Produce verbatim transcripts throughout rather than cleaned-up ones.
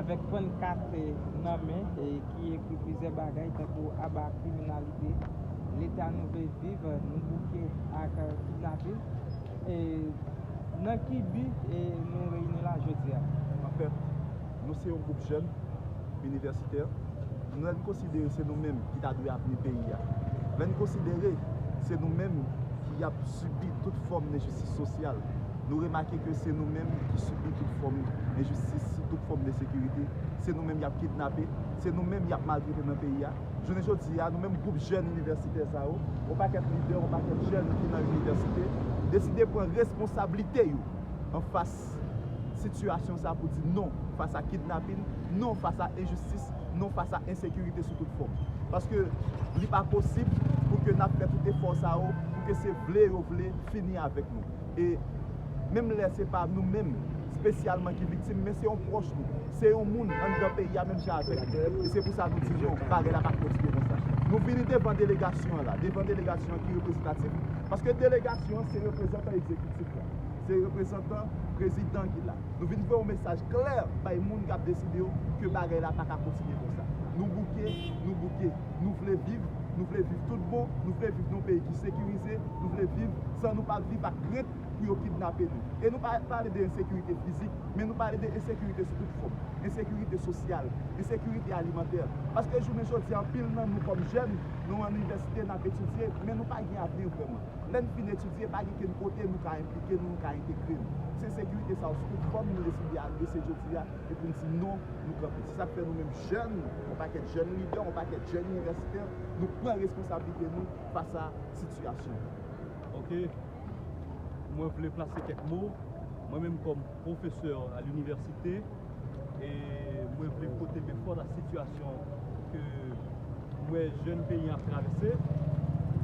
Avèk pannkat nan men ki ekri plizyè bagay tankou aba kriminalite, leta nou vle viv, nou bouke ak kidnapin. Nan ki bi nou reyini la jodi a? Anfèt, nou se yon gwoup jèn inivèsitè. Nou, lè n konsidere se nou menm ki ta dwe avni peyi a, lè n konsidere se nou menm ki ap sibi tout fòm enjistis sosyal, nou remake ke se nou menm ki sibi tout fòm enjistis, tout fòm ensekirite, se nou menm y ap kidnape, se nou menm y ap maltrete nan peyi a. Jounen jodi a, nou menm gwoup jèn inivèsitè sa yo, yon pakèt lidè, yon pakèt jèn ki nan inivèsite, deside pran responsablite yo anfas sitiyasyon sa pou di non fas a kidnapin, non fas a enjistis, non fas a ensekirite sou tout fòm. Paske li pa posib pou ke n ap fè tout efò sa yo, pou ke se vle yo vle fini avèk nou. E menm lè se pa nou menm espesyalman ki viktim, men se yon pwòch nou, se yon moun anndan peyi a menm jan avèk nou. E se pou sa nou di non, bagay la pa kontinye konsa. Nou vini devan delegasyon an la, devan delegasyon an ki reprezantatif, paske delegasyon an se reprezantan egzekitif la, se reprezantan prezidan ki la. Nou vin voye yon mesaj klè bay moun k ap deside yo ke bagay la pa ka kontinye konsa. Nou bouke, nou bouke. Nou vle viv, nou vle viv tout bon, nou vle viv nan yon peyi ki sekirize, nou vle viv san nou pa viv ak krent pou yo kidnape nou. E nou pa pale de ensekirite fizik, men nou pale de ensekirite sou tout fòm. Ensekirite sosyal, ensekirite alimantè. Paske jounen jodi a, anpil nan nou kòm jèn, nou ann inivèsite, n ap etidye, men nou pa gen avni vrèman. Lè n fin etidye, pa gen kenn kote nou ka enplike nou, nou ka entegre nou. Se ensekirite sa yo sou tout fòm nou deside adrese jodi a e pou n di non, nou kanpe. Se sa k fè nou menm jèn, yon pakèt jèn lidè, yon pakèt jèn inivèsitè, nou pran responsablite nou fas a sitiyasyon an. Ok. Mwen vle plase kèk mo. Mwen menm kòm pwofesè a linivèsite, e mwen vle pote men fòt a sitiyasyon ke m wè jèn peyi an ap travèse,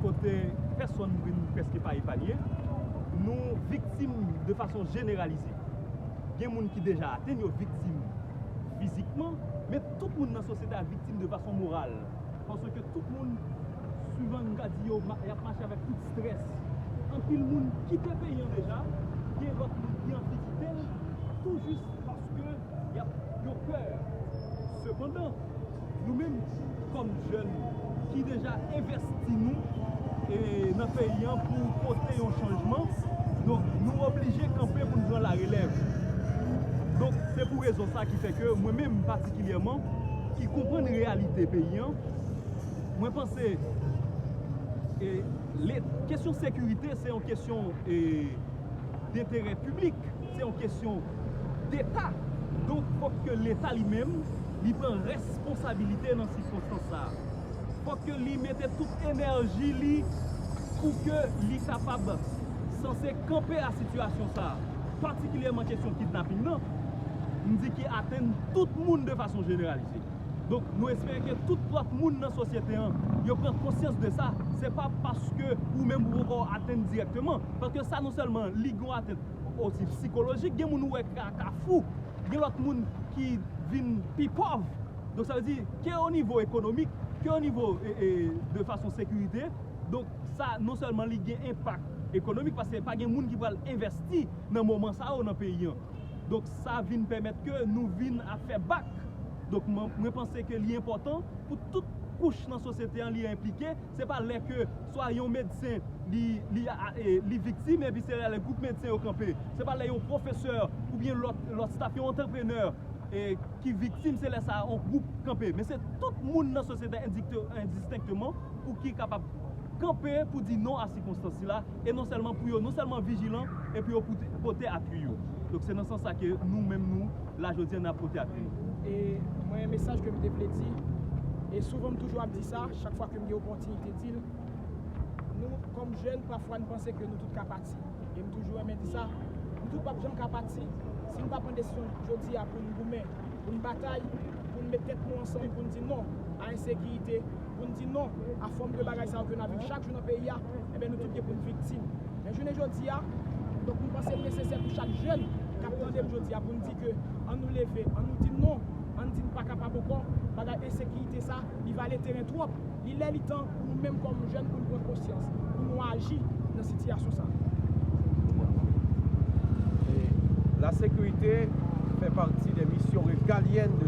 kote pèsonn vin prèske pa epanye. Nou viktim de fason jeneralize. Gen moun ki deja atenn, yo viktim fizikman, men tout moun nan sosyete a viktim de fason moral. Paske tout moun swivan, m ka di yo, y ap mache avèk tout strès. Anpil moun kite peyi an deja, gen lòt moun ki anvi kite l, tou jis paske y ap, yo pè. Sepandan, nou menm, kòm jèn ki deja envèsti nou e nan peyi an pou pote yon chanjman, donk, nou oblije kanpe pou n pran larelèv. Donk, se pou rezon sa ki fè ke mwen menm patikilyèman, ki konprann reyalite peyi an, mwen panse e, kesyon sekirite se yon kesyon e, denterè piblik, se yon kesyon deta. Donk, fòk ke leta li menm, li pran responsabilite nan sikonstans sa a. Fòk ke li mete tout enèji li pou ke li kapab sanse kanpe a sitiyasyon sa a, patikilyèman kesyon kidnaping nan, m di ki atenn tout moun de fason jeneralize. Donk, nou espere ke tout lòt moun nan sosyete an, yo pran konsyans de sa. Se pa paske ou menm ou poko atenn dirèkteman. Paske sa non sèlman li gen yon atent osi sikolojik, gen moun ou wè ka, ka fou, gen lòt moun ki vin pi pòv. Donk, sa vle di, ke o nivo ekonomik, ke o nivo e, e, de fason sekirite. Donk, sa non sèlman li gen enpak ekonomik, paske pa gen moun ki pral envèsti nan moman sa yo nan peyi an. Donk, sa vin pèmèt ke nou vin ap fè bak. Donk, mwen, mwen panse ke li enpòtan pou tout kouch nan sosyete an li enplike. Se pa lè ke swa yon medsen li, li, a, e, li viktim, epi se lè gwoup medsen yo kanpe. Se pa lè yon pwofesè oubyen lòt, lòt staff, yon antreprenè, e, ki viktim, se lè sa a yon gwoup kanpe. Men se tout moun nan sosyete endikte-, endistenkteman pou ki kapab kanpe pou di non a sikonstans sila, e non sèlman pou yo non sèlman vijilan, epi yo pote, pote apui yo. Donk, se nan sans sa ke nou menm nou la jodi a n ap pote apui nou. E mwen, mesaj ke m te vle di, e souvan m toujou ap di sa, chak fwa ke m gen opòtinite di l, nou, kòm jèn, pafwa n panse ke nou tout ka pati. E m toujou renmen di sa, nou tout p ap janm ka pati si n pa pran desizyon jodi a pou n goumen, pou n batay, pou n met tèt nou ansanm, pou n di non a ensekirite, pou n di non a fòm de bagay sa yo ke n ap viv chak jou nan peyi a, enben nou tout gen pou n viktim. Men jounen jodi a, donk, m panse l nesesè pou chak jèn k ap tande m jodi a pou n di ke ann nou leve, ann nou di non, ann di n pa kapab ankò, bagay ensekirite sa, li vale teren twòp. Li lè li tan pou nou menm kòm jèn pou nou pran konsyans, pou nou aji nan sitiyasyon sa. La sécurité fait partie des missions régaliennes de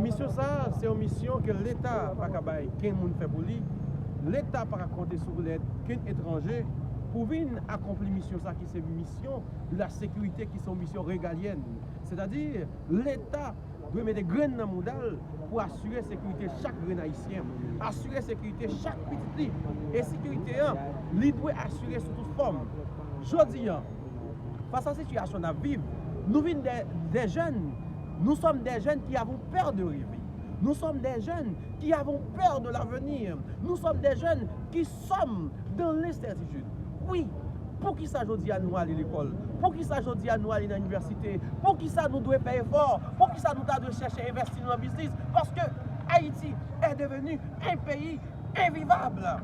Misyon sa a, se yon misyon ke Leta pa ka bay kenn moun fè pou li. Leta pa ka konte sou lèd kenn etranje pou vin akonpli misyon sa ki se misyon de la sekirite, ki se yon misyon regalyèn. Sètadi, Leta dwe mete grenn nan mouda l pou asire sekirite chak grenn Ayisyen, asire sekirite chak pitit li. E sekirite an, li dwe asire sou tout fòm. Jodi a, fas a sitiyasyon n ap viv, nou vin de, de jèn, nous sommes des jeunes qui avons peur de rêver. Nous sommes des jeunes qui avons peur de l'avenir. Nous sommes des jeunes qui sommes dans l'incertitude. Wi, poukisa jodi a nou ale lekòl? Poukisa jodi a nou ale nan inivèsite? Poukisa nou dwe fè efò? Poukisa nou ta dwe chèche envesti nou nan biznis? Paske Ayiti est devenu un pays invivable.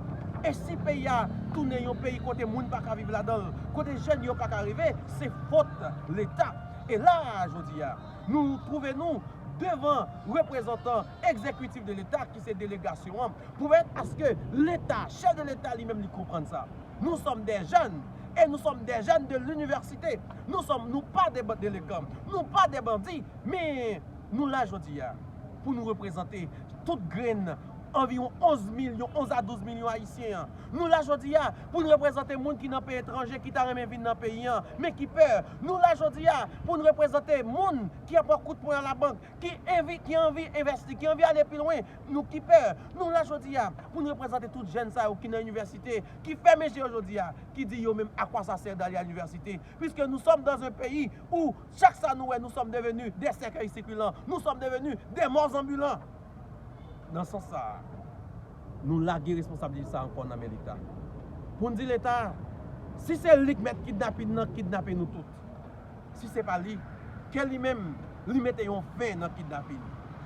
E si peyi a tounen yon peyi kote moun pa ka viv ladan l, kote jèn yo pa ka rive, se fòt Leta. E la a, jodi a, nou twouve nou devan reprezantan egzekitif de Leta, ki se delegasyon an, pou pèmèt aske Leta, chèf de Leta li menm, li konprann sa. Nous sommes des jeunes, et nous sommes des jeunes de l'université. Nou sòm, nou pa de ban-, delenkan, nou pa de bandi, men nou la jodi a pou nou reprezante tout grenn anviwon onz milyon, onz a douz milyon Ayisyen an. Nou la jodi a pou nou reprezante moun ki nan peyi etranje, ki ta renmen vin nan peyi an, men ki pè. Nou la jodi a pou nou reprezante moun ki ap pran kout pwen nan labank, ki envi, ki anvi envesti, ki anvi ale pi lwen, nou ki pè. Nou la jodi a pou nou reprezante tout jèn sa yo ki nan inivèsite, ki fèmen je yo jodi a, ki di yo menm, à quoi ça sert d'aller à l'université, puisque nous sommes dans un pays où chaque sa nou wè, nous sommes devenus des cercueils circulants, nous sommes devenus des morts ambulants. Nan sans sa a, nou lage responsablite sa ankò nan men Leta. Pou n di Leta, si se li k mèt kidnapin nan, kidnape nou tout. Si se pa li, ke li menm, li mete yon fen nan kidnapin.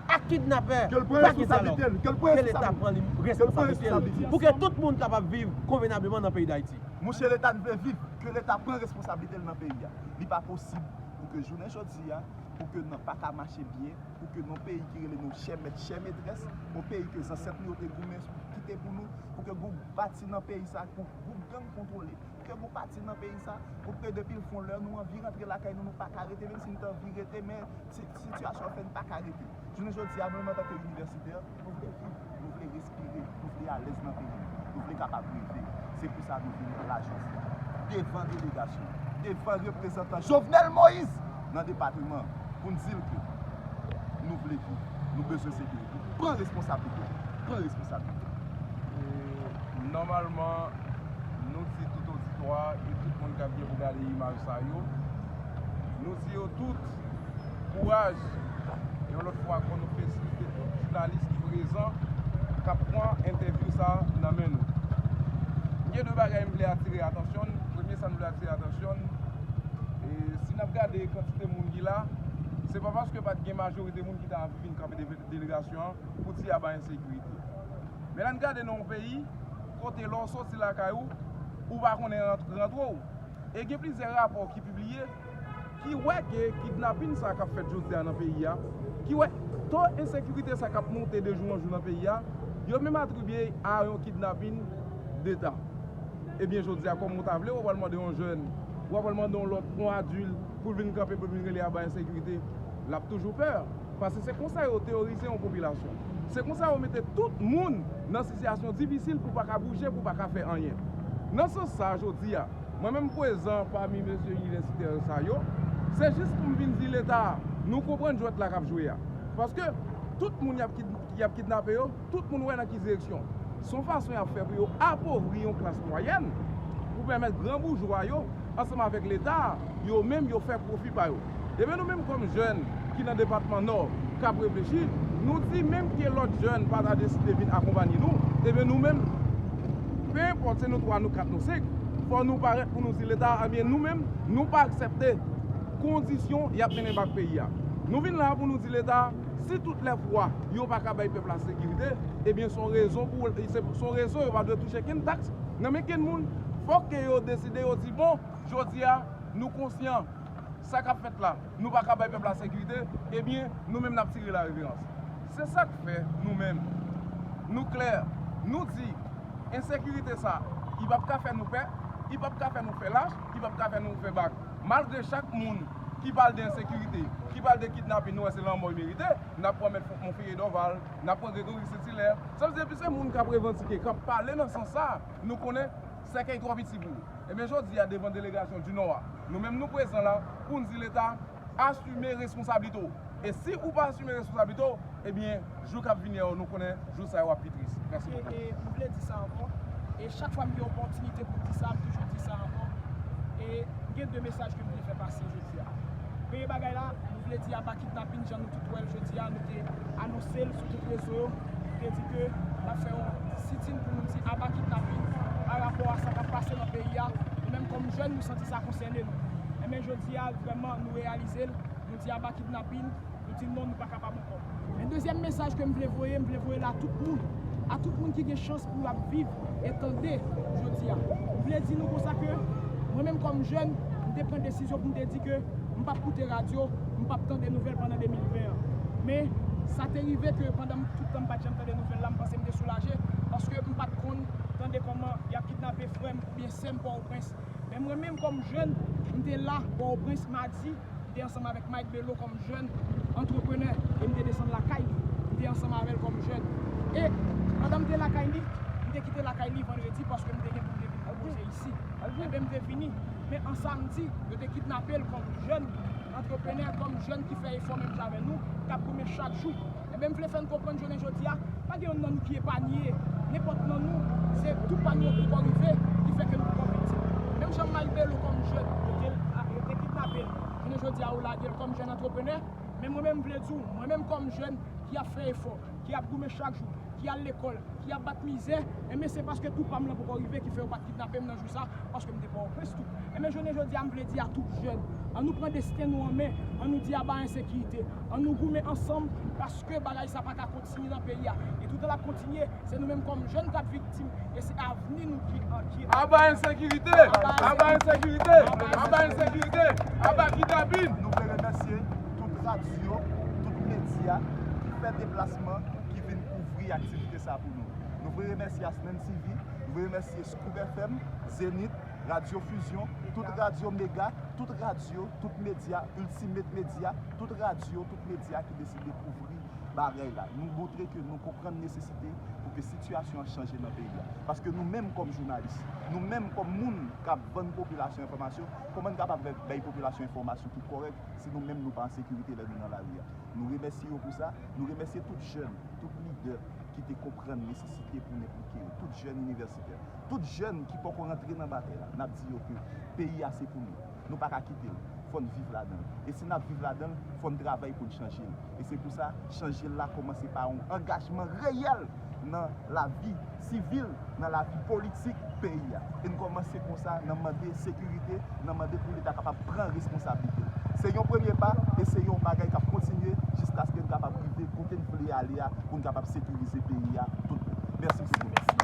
Ak kidnapè, pa gen dyalòg. Ke Leta pran li, responsablite l pou ke tout moun kapab viv konvenableman nan peyi Dayiti. Monchè, Leta n vle viv, ke Leta pran responsablite l nan peyi a. Li pa posib pou ke jounen jodi a, pou ke nan pa ka mache byen, pou ke nan peyi ki rele nou chè mèt, chè metrès, yon peyi ke zansèt nou yo te goumen kite pou nou, pou ke gwoup bati nan peyi sa, gwoup, gwoup gang kontwole, pou ke gwoup bati nan peyi sa, pou ke depi l fon lè nou anvi rantre lakay nou, nou pa ka rete, menm si nou te anvi rete, men si, sitiyasyon an fè n pa ka rete. Jounen jodi a, mwen menm antanke inivèsitè, nou vle viv, nou vle respire, nou vle alèz nan peyi nou, nou vle kapab reve. Se pou sa nou vin la jodi a, devan delegasyon, devan reprezantan Jovenel Moïse nan depatman, pou n di l ke nou vle viv, nou bezwen sekirite. Pran responsablite w, pran responsablite w. E, nòmalman, nou di tout oditwa e tout moun k ap gen pou gade imaj sa yo, nou di yo tout kouraj. Yon lòt fwa ankò, nou felisite tout jounalis ki prezan, k ap pran entèvyou sa a nan men nou. Gen de bagay m vle atire atansyon n. Premye sa m vle atire atansyon n, e si n ap gade kantite moun ki la, se pa paske pa t gen majorite moun ki ta anvi vin kanpe de-, delegasyon an pou di aba ensekirite. Men lè n gade nan yon peyi kote lè w soti lakay ou, ou pa konnen rant-, rantre w. E gen plizyè rapò ki pibliye ki wè ke kidnapin sa k ap fèt jodi a nan peyi a, ki wè to ensekirite sa k ap monte de jou an jou nan peyi a, yo menm atribye a yon kidnapin deta. Ebyen, jodi a, kòman w ta vle, w ap al mande yon jèn, w ap al mande yon lòt, yon adil, pou l vin kanpe, pou l vin rele aba ensekirite, l ap toujou pè. Paske se konsa yo teworize yon popilasyon. Se konsa yo mete tout moun nan sitiyasyon difisil pou pa ka bouje, pou pa ka fè anyen. Nan sans sa a, jodi a, mwen menm prezan pami mesye inivèsitè sa yo, se jis pou m vin di Leta, nou konprann jwèt la k ap jwe a. Paske tout moun y ap kid-, y ap kidnape yo, tout moun wè nan ki direksyon. Se yon fason y ap fè pou yo apovri yon klas mwayèn, pou pèmèt gran boujwa yo, ansanm avèk Leta a, yo menm yo fè pwofi pa yo. Ebyen, nou menm kòm jèn ki nan depatman Nò k ap reflechi, nou di menm ke lòt jèn pa ta deside vin akonpanye nou, ebyen, nou menm, pe enpòt se nou twa, nou kat, nou senk, fò nou parèt pou nou di Leta a, ebyen, nou menm, nou pa aksepte kondisyon y ap mennen bak peyi a. Nou vin la pou nou di Leta a, si tout lè fwa yo pa ka bay pèp la sekirite, ebyen, se yon rezon pou, se, se yon rezon yo pa dwe touche kenn taks nan men kenn moun. Fòk ke yo deside, yo di, bon, jodi a, nou konsyan sa k ap fèt la, nou pa ka bay pèp la sekirite, ebyen, nou menm n ap tire la reverans. Se sa k fè nou menm, nou klè, nou di, ensekirite sa, li p ap ka fè nou pè, li p ap ka fè nou fè lach, li p ap ka fè nou fè bak. Malgre chak moun ki pale de ensekirite, ki pale de kidnapin, nou wè se lanmò yo merite, n ap pran Mèt Monferrier Dorval, n ap pran Gregory Saint-Hilaire. Sa vle di, depi se moun k ap revandike, k ap pale nan sans sa, nou konnen sèkèy twò piti pou ou. Ebyen, jodi a, devan delegasyon di Nò a, nou menm nou prezan la pou n di Leta, asime responsablite w. E si ou pa asime responsablite w, ebyen, jou k ap vini an yo, nou konnen jou sa yo ap pi tris. Mèsi bokou. E, e, m vle di sa ankò. E chak fwa m gen opòtinite pou m di sa, m toujou di sa ankò. E m gen de mesaj ke m vle fè pase jodi a. Premye bagay la, m vle di aba kidnapin, jan nou tout wè l jodi a, nou te anonse l sou tout rezo yo. Nou te di ke n ap fè yon sitin pou nou di aba kidnapin pa rapò a sa k ap pase nan peyi a. Nou menm kòm jèn, nou santi sa konsène nou. Enben, jodi a, vrèman, nou reyalize l. Nou di aba kidnapin, nou di non, nou pa kapab ankò. Men dezyèm mesaj ke m vle voye, m vle voye l a tout moun, a tout moun ki gen chans pou l ap viv e tande jodi a. M vle di nou konsa ke mwen menm kòm jèn, m te pran desizyon pou m te di ke m p ap koute radyo, m p ap tande nouvèl pandan de mil ven an. Men sa te rive ke pandan m, tout tan m pa t janm tande nouvèl la, m panse m te soulaje, paske m pa t konn tande kòman y ap kidnape frè m oubyen sè m Pòtoprens. Men mwen menm kòm jèn, m te la Pòtoprens madi, m te ansanm avèk Mike Bello kòm jèn antreprenè e m te desann lakay li. M te ansanm avè l kòm jèn. E pandan m te lakay li, m te kite lakay li vandredi paske m te gen pou m te vin konpoze isi. Enben, m te vini. Men an samdi, yo te kidnape l kòm jèn antreprenè, kòm jèn ki fè efò menm jan avè nou, k ap goumen chak jou. Enben, m vle fè n konprann jounen jodi a, pa gen youn nan nou ki epanye. Nenpòt nan nou, se tou pa nou yo poko rive, ki fè ke nou poko viktim. Menm jan Mike Bello kòm jèn, yo te, yo te kidnape l. Jounen jodi a, yo lage l kòm jèn antreprenè. Men mwen menm, m vle di w, mwen menm kòm jèn ki ap fè efò, ki ap goumen chak jou, ki al lekòl, ki ap bat mizè, enben se paske tou pa m lan poko rive ki fè yo pa t kidnape m nan jou sa, paske m te Pòtoprens tou. Enben jounen jodi a, m vle di a tout jèn, ann nou pran desten nou an men, ann nou di aba ensekirite, ann nou goumen ansanm, paske bagay sa pa ka kontinye nan peyi a. E toutan l ap kontinye, se nou menm kòm jèn k ap viktim, e se avni nou ki an, ki an. Aba ensekirite! Aba ensekirite! Aba ensekirite! Aba kidnapin! Nou vle remèsye tout radyo, tout medya ki fè deplasman, ki vin kouvri aktivite sa pou nou. Nou vle remèsye Asnenn TV, nou vle remèsye Scoop F M, Zenith, Radyo Fusion, tout radyo Mega, tout radyo, tout medya, Ultimate Media, tout radyo, tout medya ki deside kouvri bagay la. Nou montre ke nou konprann nesesite pou ke sitiyasyon an chanje nan peyi a. Paske nou menm kòm jounalis, nou menm kòm moun k ap vann popilasyon enfòmasyon, kòman n kapab bay, bay popilasyon enfòmasyon ki kòrèk si nou menm nou pa an sekirite lè nou nan lari a? Nou remèsye yo pou sa, nou remèsye tout jèn, tout lidè ki te konprann nesesite pou n enplike yo, tout jèn inivèsitè, tout jèn ki poko rantre nan batay la, n ap di yo ke peyi a se pou nou. Nou pa ka kite l. Fò n viv ladan l. E si n ap viv ladan l, fò n travay pou n chanje l. E se pou sa, chanje l la kòmanse pa yon angajman reyèl nan lavi sivil, nan lavi politik peyi a. E n kòmanse konsa nan mande sekirite, nan mande pou Leta kapab pran responsablite l. Se yon premye pa e se yon bagay k ap kontinye jiskaske n kapab rive kote n vle ale a, pou n kapab sekirize peyi a tout bon. Mèsi pou tout.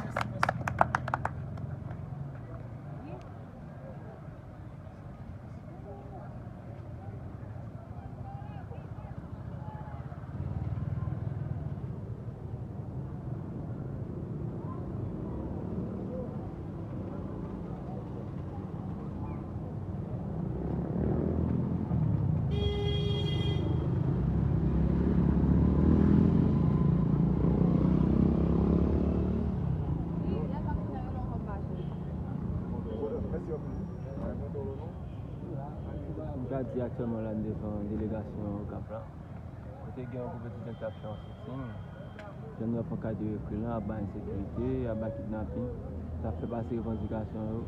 M ka di aktyèlman la, n devan delegasyon Okap la, kote gen yon gwoup etidyan ki t ap fè yon sitin. Jan nou wè pankart yo ekri lan, aba ensekirite, aba kidnapin, n ap fè pase revandikasyon yo.